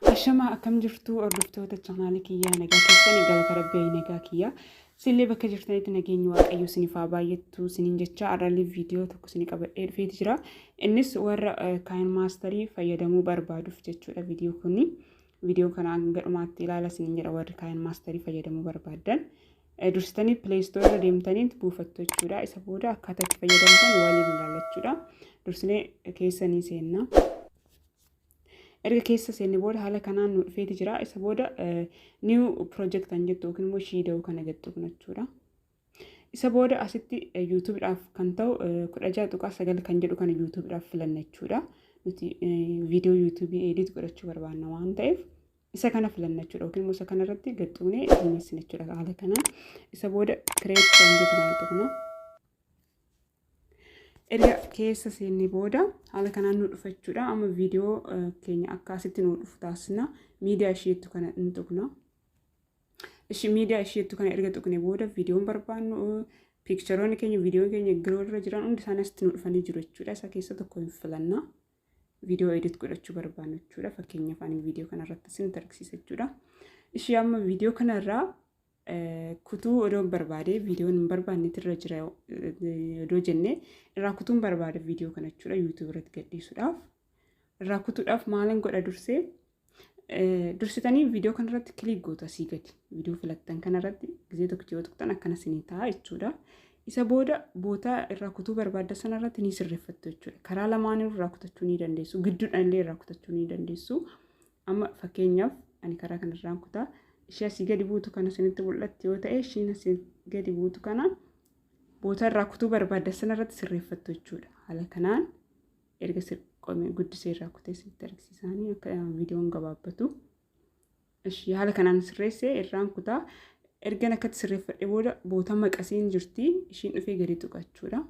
Ashamaa, akkam jirtu hordoftoota chaanaalii kiyyaa? Nagaa keessanii? Galata Rabbii, nagaa kiyyaa. Isinillee bakka jirtanitti nageenyi Waaqayyoo isiniif haa baay'attu isiniin jecha, har'allee viidiyoo tokko isinii qabadhee dhufeeti jira. Innis warra KineMasterii fayyadamuu barbaaduuf jechuudha viidiyoo kuni. Viidiyoo kana hanga dhumaatti ilaala isiniin jedha warri KineMasterii fayyadamuu barbaaddan. Dursitanii Play Store irra deemtanii buufattu jechuudha. Isa booda akkaataa itti fayyadamtan waliin ilaalla. Dursinee keessa ni seenna. Erga keessa seenne booda haala kanaan nu dhufeeti jira. Isa booda new project kan jettu yookiin immoo shiida'uu kana jettu kun jechuudha. Isa booda asitti YouTubeiidhaaf kan ta'u 16.9 kan jedhu kana YouTubeiidhaaf filanna jechuudha. Nuti viidiyoo YouTubeii edit godhachuu barbaanna waan ta'eef, isa kana filanna jechuudha. Yookiin immoo isa kanarratti gaxxuunee diimessina jechuudha haala kanaan. Isa booda create kan jettu kana tuqna. Erga keessa seenne booda haala kanaan nu dhufa jechuudha. Amma viidiyoo keenya akka asitti nu dhufu taasisna. Miidiyaa isheettu kana ni tuqna. Ishi miidiyaa isheettu kana erga tuqne booda, viidiyoon barbaannu, pictureoonni keenya, viidiyoon keenya giroo irra jiran hundi isaanii asitti nu dhufanii jiru jechuudha. Isa keessa tokko hin filanna. Viidiyoo edit godhachuu barbaannu jechuudha. Fakkeenyaaf, ani viidiyoo kanarratti isinitti argisiisa jechuudha. Ishii amma viidiyoo kanarraa kutuu odoo barbaade, viidiyoon hin barbaannetti irra jira odoo jennee, irraa kutuun barbaada viidiyoo kana jechuudha, YouTube irratti gadhiisuudhaaf. Irraa kutuudhaaf maalan godha? Dursee dursitanii viidiyoo kanarratti click gootu asii gadi. Viidiyoo filattan kanarratti gizee tokko yoo tuqxan akkana isinii ta'a jechuudha. Isa booda bootaa irraa kutuu barbaadda sanarratti ni sirreeffattu jechuudha. Karaa lamaanuu irraa kutachuu ni dandeessu. Gidduudhaan illee irraa kutachuu ni dandeessu. Amma fakkeenyaaf, ani karaa kanarraan kutaa. Ishee asii gadi buutu kana isinitti mul'atti yoo ta'e, ishiin asii gadi buutu kana boota irraa kutuu barbaadda sanarratti sirreeffattu jechuudha. Haala kanaan erga guddisee irraa kutee isinitti argisiisanii akka viidiyoon gabaabbatu. Ishii haala kanaan sirreessee irraan kutaa. Ergan akkatti sirreeffadhe booda, boota maqasiin jirti, ishiin dhufee gadi tuqachuudha.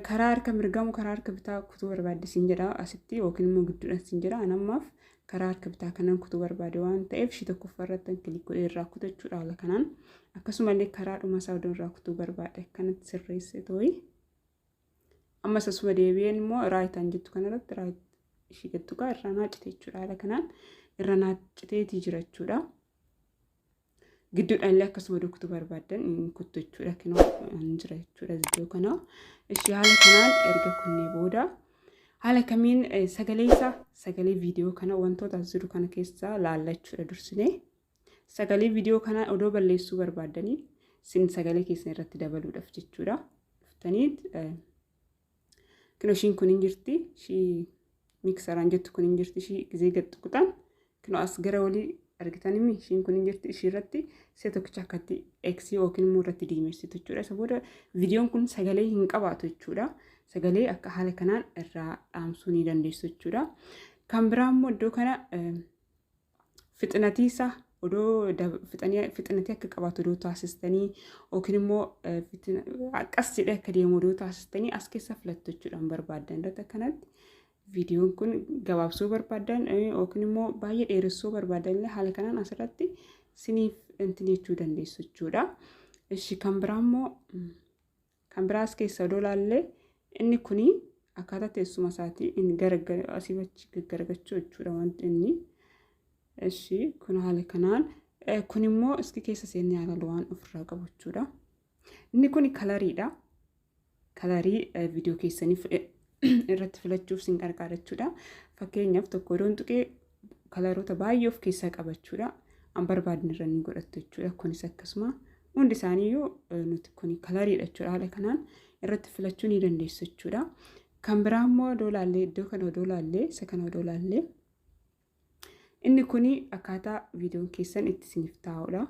Karaa harka mirgamu, karaa harka bitaa kutuu barbaadde siin jedha asitti, yookiin immoo gidduudhaan siin jedha. Anammaaf karaa harka bitaa kanan kutuu barbaade waan ta'eef, ishii tokkoffaa irratti click godhee irraa kutachuudha haala kanaan. Akkasumallee karaa dhuma isaa odoo irraa kutuu barbaade, akkanatti sirreesse tooyi. Ammas asuma deebi'een immoo rightaan jettu kanarratti right ishii gad tuqaa, irraa naacite jechuudha, haala kanaan irra naaciteetii jira jechuudha. Gidduudhaan illee akkasuma kutuu barbaaddan kuttu jechuudha. Kinoo jira jechuudha iddoo kana. Ishii haala kanaan erga kunnee booda, haala kamiin sagalee isaa, sagalee viidiyoo kana wantoota as jiru kana keessaa laallachuudha dursinee. Sagalee viidiyoo kana odoo balleessuu barbaaddanii, sin sagalee keessan irratti dabaluudhaaf jechuudha. Dhuftanii kinoo ishiin kun hin jirti. Ishii mixeraan jettu kun hin jirti. Ishii gizee gad tuquxan kinoo as gara olii argitanimi, ishiin kun hin jirti. Ishii irratti see tokkicha akkatti X yookiin immoo irratti diimessitu jechuudha. Isa booda viidiyoon kun sagalee hin qabaatu jechuudha. Sagalee akka haala kanaan irraa dhaamsuu ni dandeessu jechuudha. Kan biraa immoo iddoo kana fixinatiisa odoo fixinatii akka qabaatu odoo taasistanii, yookiin immoo akkas jedhee akka deemu odoo taasistanii, as keessa filattu jechuudha barbaaddan irratti. Akkanatti viidiyoon kun gabaabsuu barbaaddan yookiin immoo baay'ee dheeressuu barbaaddan illee, haala kanaan asirratti siniif intin jechuu dandeessu jechuudha. Ishi kan biraa immoo, kan biraas keessa odoo laallee, inni kuni akkaataa teessuma isaatii inni gara asii achi gaggaragachuu jechuudha wanti inni. Ishi kun haala kanaan, kun immoo iski keessa seennee haala waan ofirraa qabu jechuudha. Inni kun coloriidha. Colorii viidiyoo keessanii irratti filachuuf sin gargaara jechuudha. Fakkeenyaaf, tokko odoon tuqee coloroota baay'ee of keessaa qabachuudha. An barbaadne irra ni godhattu jechuudha. Kunis akkasuma, hundi isaaniiyyuu nuti kun coloriidha jechuudha. Haala kanaan irratti filachuu ni dandeessu jechuudha. Kan biraa immoo odoo laallee, iddoo kana odoo laallee, isa kana odoo laallee, inni kuni akkaataa viidiyoon keessan itti isiniif taa'udha.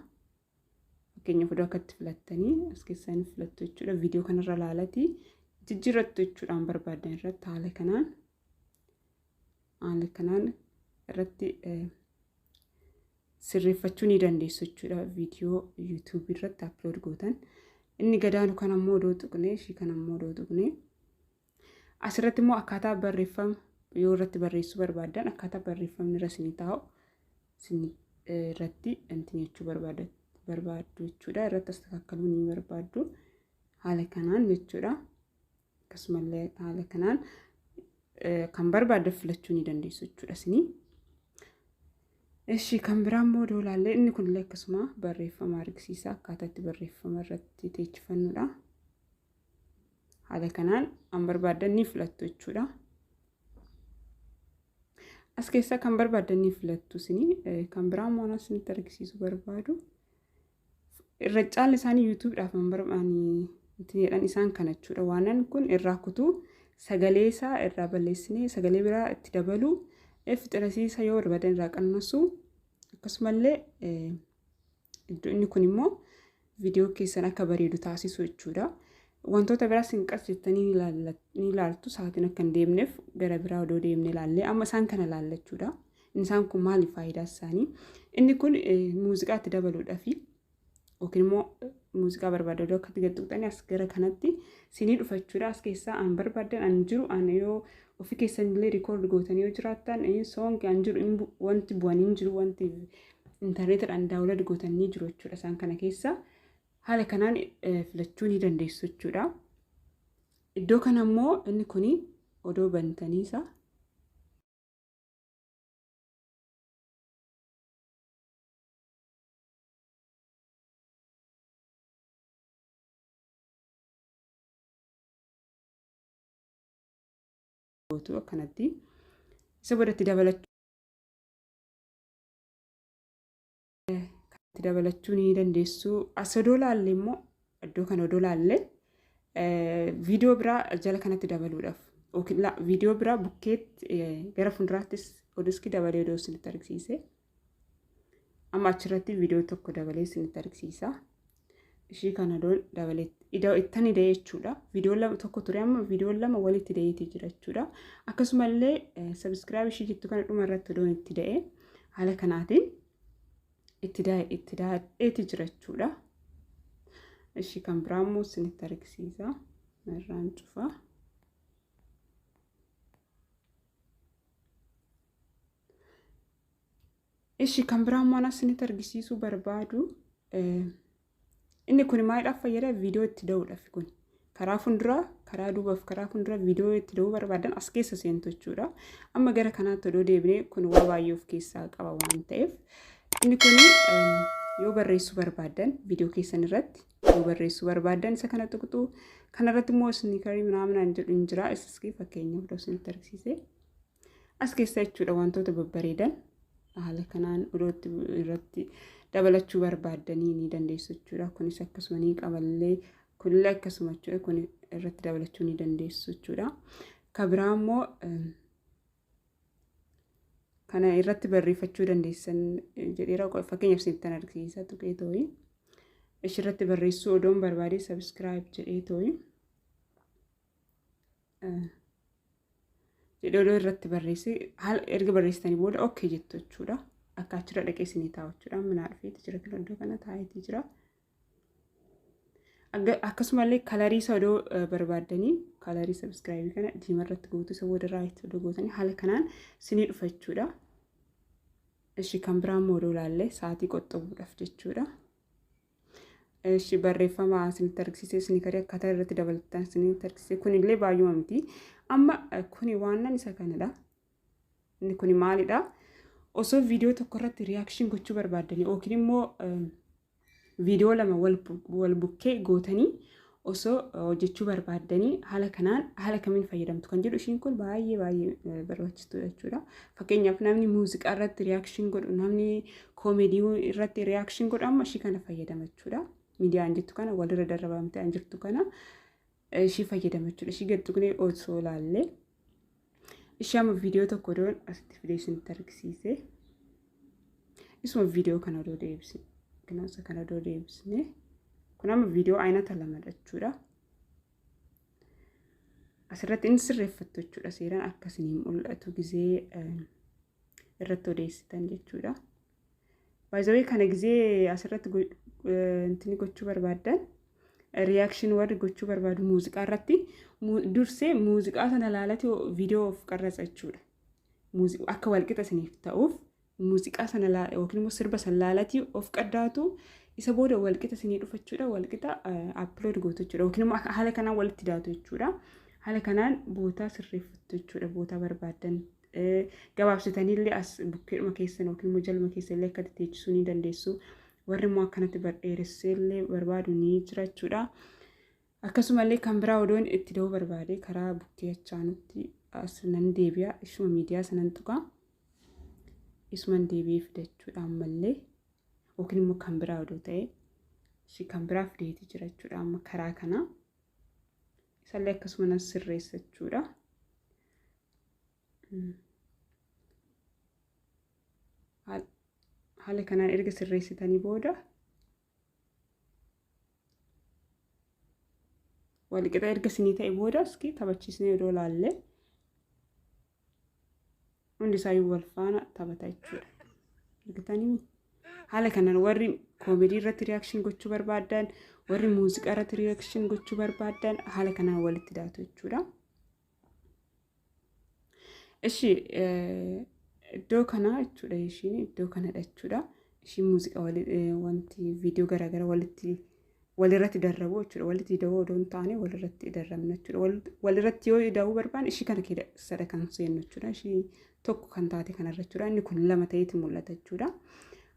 Fakkeenyaaf, odoo akkatti filattanii as keessaa ni filattu jechuudha. Viidiyoo kanarra laalatii jijjiirrattu jechuudhaan barbaadan irratti haala kanaan irratti sirreeffachuu ni dandeessu jechuudha. Viidiyoo YouTubeii irratti upload gootan. Inni gadaanu kan ammoo odoo tuqnee, ishii kan ammoo odoo tuqnee, asirratti immoo akkaataa barreeffama yoo irratti barreessuu barbaaddan, akkaataa barreeffamni irra isinii taa'u isin irratti intin jechuu barbaaddu jechuudha. Irratti astakakkaluu ni barbaaddu haala kanaan jechuudha. Akkasumallee haala kanaan kan barbaaddan filachuu ni dandeessu jechuudha isinii. Ishi kan biraa immoo odoo ilaalle, inni kunillee akkasuma barreeffama argisiisa, akkaataa itti barreeffama irratti teechifannudha. Haala kanaan an barbaaddan ni filattu jechuudha. As keessaa kan barbaaddan ni filattu isinii. Kan biraa immoo waan isinitti argisiisuu barbaadu, irra caalli isaanii YouTubedhaaf an barbaani jedhan isaan kana jechuudha. Waanan kun irraa kutuu, sagalee isaa irraa balleessinee sagalee biraa itti dabaluu, fixirasiisa yoo barbaadan irraa qannasuu, akkasumallee iddoo inni kun immoo viidiyoo keessan akka bareedu taasisu jechuudha. Wantoota biraas hin qas jettanii ni ilaaltu. Sa'aatiin akka hin deemneef gara biraa odoo deemne ilaallee, amma isaan kana ilaallachuudha. Isaan kun maali faayidaa isaanii? Inni kun muuziqaa itti dabaluudhaafi yookiin immoo muuziqaa barbaaddan odoo akkatti gad tuqxanii as gara kanatti sinii dhufa jechuudha. As keessaa an barbaaddan an jiru, an yoo ofii keessan illee record gootanii yoo jiraattan, song an jiru, wanti bu'anii hin jiru, wanti intarneetiidhaan download gootanii jiru jechuudha. Isaan kana keessa haala kanaan filachuu ni dandeessu jechuudha. Iddoo kana immoo inni kuni odoo bantaniisa gootu akkanatti isa boodatti dabalachuu ni dandeessu. As odoo laalle immoo, iddoo kana odoo laalle, viidiyoo biraa jala kanatti dabaluudhaaf yookiin viidiyoo biraa bukkeetti gara fuulduraattis oduski dabalee odoo isinitti argisiise. Amma achirratti viidiyoo tokko dabalee isinitti argisiisa. Ishii kana odoo dabalee ittan hidhee jechuudha. Viidiyoo lama tokko ture, amma viidiyoo lama walitti hidheetii jira jechuudha. Akkasumallee subscribe ishii jettu kana dhuma irratti odoon itti da'ee haala kanaatiin itti daa'eeti jira jechuudha. Ishii kan biraa immoo isinitti argisiisa. Irraan cufa. Ishii kan biraa immoo isinitti argisiisuu barbaadu, inni kun maaliidhaaf fayyada? Viidiyoo itti da'uudhaaf kun. Karaa fuulduraa, karaa duubaaf karaa fuulduraa viidiyoo itti da'uu barbaadan as keessa seentu jechuudha. Amma gara kanaatti odoo deebinee, kun waa baay'ee of keessaa qaba waan ta'eef, inni kun yoo barreessuu barbaadan, viidiyoo keessan irratti yoo barreessuu barbaadan isa kana tuqxu. Kanarratti immoo sticker minaaminaan jedhu hin jira. Isas fakkeenyaaf odoo isinitti argisiise. As keessa jechuudha wantoota babbareedan haala kanaan odoo irratti dabalachuu barbaaddanii ni dandeessu jechuudha. Kunis akkasuma ni qaballee, kunillee akkasuma jechuudha. Kun irratti dabalachuu ni dandeessu jechuudha. Ka biraa immoo kana irratti barreeffachuu dandeessan jedheera. Fakkeenyaaf isinitti argisiisa tuqee tooyi. Ishirratti barreessuu odoon barbaade, subscribe jedhee tooyi. Jedhee odoo irratti barreesse, haala erga barreessitanii booda okay jettu jechuudha. Akka achirra dhaqee isinii taa'u jechuudha. Amma naa dhufeeti jira, kan iddoo kana taa'eetii jira. Akkasumallee color isaa odoo barbaaddanii, color subscribe kana diimaa irratti gootu, isa booda right odoo gootanii haala kanaan isinii dhufa jechuudha. Ishi kan biraa immoo odoo ilaalle, sa'aatii qoxxobuudhaaf jechuudha. Ishi barreeffama isinitti argisiise, isinii karii akkaataa irratti dabalatan isinitti argisiise, kunillee baay'uma miti. Amma kuni waan isa kanadha. Inni kuni maalidha? Osoo viidiyoo tokko irratti reaction gochuu barbaaddanii yookiin immoo viidiyoo lama wal bukkee gootanii osoo hojjechuu barbaaddanii, haala kanaan haala kamiin fayyadamtu kan jedhu, ishiin kun baay'ee baay'ee barbaachistuudha jechuudha. Fakkeenyaaf namni muuziqaa irratti reaction godhu, namni koomedii irratti reaction godhu amma ishii kana fayyadama jechuudha. Miidiyaan jettu kana walirra darrabamtee an jirtu kana ishii fayyadama jechuudha. Ishii gad tuqnee osoo ilaalle, ishii amma viidiyoo tokko odoon asitti fidee isinitti argisiise. Isuma viidiyoo kana odoo deebisne. Isa kana odoo deebisne. Kun amma viidiyoo aynata lamadha jechuudha. Asirratti inni sirreeffattu jechuudha. Seeraan akkasiniin mul'atu gizee irratti odeessitan jechuudha. Baay'ee kana gizee asirratti intini gochuu barbaaddan, reaction warri gochuu barbaadu muuziqaa irratti dursee muuziqaa sana ilaalate viidiyoo of qarratsa jechuudha. Akka walqixa isiniif ta'uuf muuziqaa sana yookiin immoo sirba sana ilaalatii of qaddaatu, isa booda walqixa isinii dhufa jechuudha. Walqixa upload gootu jechuudha. Yookiin immoo haala kanaan walitti daatu jechuudha. Haala kanaan bootaa sirreeffattu jechuudha. Bootaa barbaaddan Gabaabsitaniillee as bukkeedhuma keessan yookiin immoo jaluma keessan illee akka teechisuu ni dandeessu. Warri immoo akkanatti dheeressee illee barbaadu ni jira jechuudha. Akkasumallee kan biraa odoon itti da'uu barbaade karaa bukkee achaanutti as nan deebi'a. Ishuma miidiyaa sanan tuqa. Isuman deebi'ee fida jechuudha ammallee. Yookiin immoo kan biraa odoo ta'e ishii kan biraa fideeti jira jechuudha amma karaa kana. Isallee akkasuma nan sirreessa jechuudha. Haala kanaan erga sirreessitanii booda walqixa erga isinii ta'e booda iski taphachiisnee odoo laallee hundi isaayyuu wal faana taphata jechuudha. Argitanii haala kanaan warri koomedii irratti reaction gochuu barbaadan, warri muuziqaa irratti reaction gochuu barbaadan haala kanaan walitti daatu jechuudha. Ishi iddoo kana jechuudha, ishiin iddoo kanadha jechuudha. Ishiin muuziqaa wanti viidiyoo garaagaraa walitti walirratti darrabu jechuudha. Walitti da'uu odoo hin taane walirratti darrabna jechuudha. Walirratti yoo da'uu barbaanne ishii kana keessadha kan seennu jechuudha. Ishii tokko kan taate kanarra jechuudha. Inni kun lama ta'eeti mul'ata jechuudha.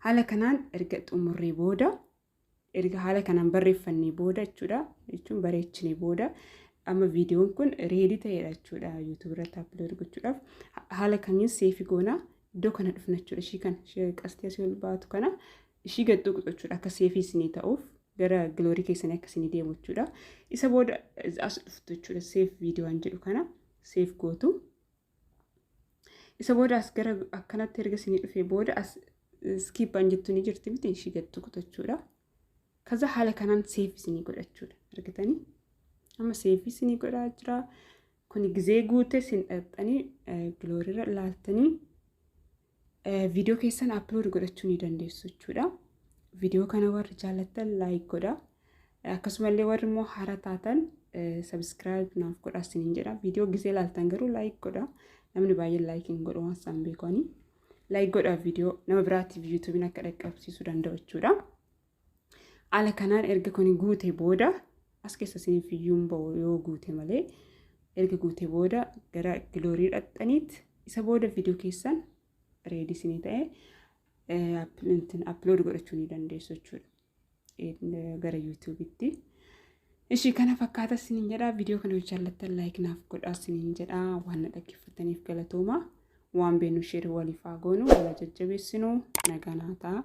Haala kanaan erga xumurree booda, erga haala kanaan barreeffannee booda jechuudha, jechuun bareechinee booda, amma viidiyoon kun ready ta'eedha jechuudha YouTube irratti upload gochuudhaaf. Haala kamiin save goonaa? Iddoo kana dhufna jechuudha. Ishii kana, ishee qastee asii ol baatu kana, ishii gad tuqxu jechuudha, akka save isinii ta'uuf gara gallery keessanii akka isinii deemu jechuudha. Isa booda as dhuftu jechuudha, save video waan jedhu kana save gootu. Isa booda as gara akkanatti erga isinii dhufee booda as skip an jettu ni jirti miti, ishii gad tuqxu jechuudha. Kaza haala kanaan save isinii godha jechuudha. Argitanii? Amma save isinii godhaa jira. Kuni gizee guute isin dhaqxanii galleryrra ilaaltanii viidiyoo keessan upload godhachuu ni dandeessu jechuudha. Viidiyoo kana warri jaallattan like godha. Akkasumallee warri immoo haaraa taatan subscribe naaf godhaa isiniin jedha. Viidiyoo gizee ilaaltan garuu like godha. Namni baay'een like hin godhu waan isaan beekanii. Like godhaa, viidiyoo nama biraatiif YouTubeiin akka dhaqqabsiisuu danda'u jechuudha. Haala kanaan erga kun guute booda as keessa isiniif iyyuu hin ba'u yoo guute malee. Erga guute booda gara gallery dhaqxaniit isa booda viidiyoo keessan ready isinii ta'e upload godhachuu ni dandeessu jechuudha gara YouTubeitti. Ishii kana fakkaata isiniin jedha. Viidiyoo kana yoo jaallattan like naaf godhaa isiniin jedha. Waan na dhaggeeffataniif galatooma. Waan beeknu share waliif haa goonu, wal jajjabeessinu, nagaa naa ta'a.